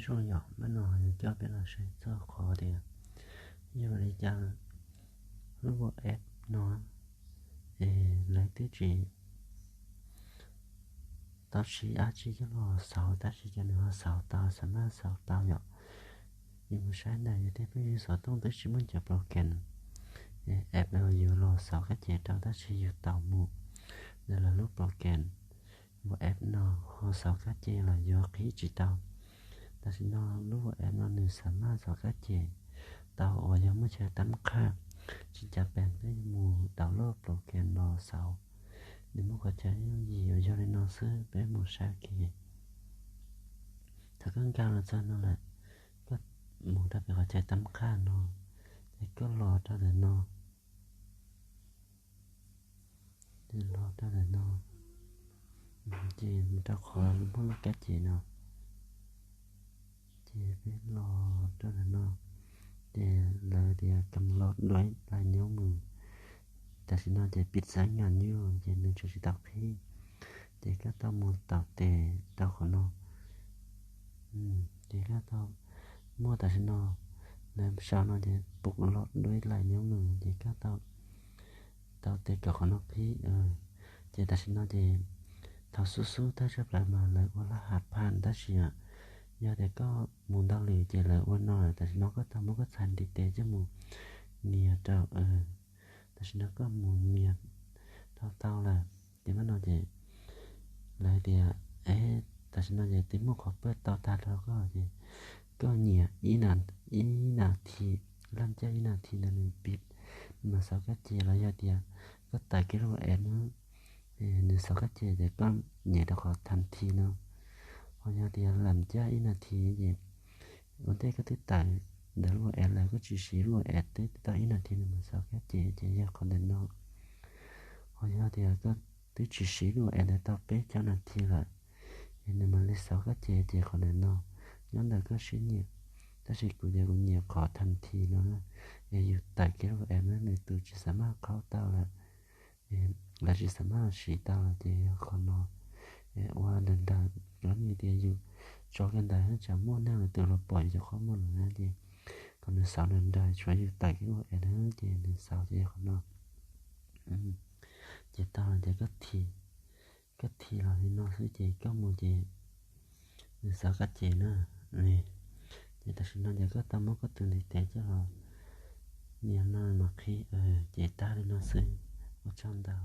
Zoo yom, hnub no yog coj peb los saib txog qhov tias yog li cas lub app no es lawv twb tsis tau siv dab tsi coj los xauv tab sis cas nws ho xauv tau, xam maj xauv tau yom. Yus mus saib ntawm yus tej phooj ywg xov tooj twb tsis muaj cov program app uas yus los xauv kab ces rau tab sis yus tau mus ntawm lawv lub program WhatsApp no ho xauv kab ces los yuav qhib tsis tau. Tam sim no lub WhatsApp no nws xam maj xauv kab ces tau uas yog muaj chaw tab qhaj, tsis cas pes twb mus download program los xauv. Nws muaj qhov chaw yooj yim uas yog li no xwb, peb mus saib kiag. Thaum koj nkag los txog no lawm, koj mus rau pem qhov chaw tab qhaj no, ces koj los rau ntawm no, los rau ntawm no, ces mus rau qhov muaj lub kab ces no, ces peb los rau ntawm no, ces lawv tias kam los duab lais nyob mus. Tam sim no ces pib xav nyas nyuj ces nws tseem tsis tau qhib, ces koj tau mus taug tes rau qhov no. Ces koj tau muaj tam sim no lawv sau no ces pum los duab lais nyob mus ces koj tau taug tes kom qhov no qhib. Ces tam sim no ces thaum xub xub thawj tshaj plaws mas lawv ua laj has phaj tab sis yog tias koj mus ntau lwm ces lawv ua no lawm. Tam sim no koj tau muab koj txhais ntiv tes coj mus nias rau, tam sim no koj mus nias rau tau lawm ces pab no ces lawv tias, tam sim no ces twb muaj qhov paj tau tag rau koj ces koj nyiam ib nas this, laj caj ib nas this ntawd nws pib, nws mas xauv kab ces los yog tias koj tawm kiag lub app no, nws xauv kab ces ces koj nyem rau qhov thas this no. Ho yog tias lam caj ib nas this ces ua ntej koj twb tawm ntawm lub app lawm, koj tsis siv lub app twb tau ib nas this nws mas xauv kab ces ces yog qhov ntawm no. Ho yog tias koj twb tsis siv lub app ntawd tau peb caug nas this lawm, es nws mam li xauv kab ces ces qhov ntawm no. Nyob ntawm koj siab nyiam, tab sis kuv ces kuv nyiam qhov thas this no na, es yus tawm kiag lub app na nws tus tsis xav maj qhaub tau lawm, lawv tsis xav maj siv tau lawm ces yog qhov no. Ua nrawm nrawm, yog tias yus tso kiag ntawd tsam muaj neeg lwm tus los pom yus cov qhov muag lawm na ces kom nws xauv nrawm nrawm, tsuav yus tawm kiag lub app na ces nws xauv ces yog qhov no. Ces tau lawm ces koj this, koj this los li no xwb ces koj mus ces nws xauv kab ces na. Ces tam sim no ces koj tau muab koj tus ntiv tes coj los nias no mas qhib, ces tag li no xwb. Ua tsaug ntau.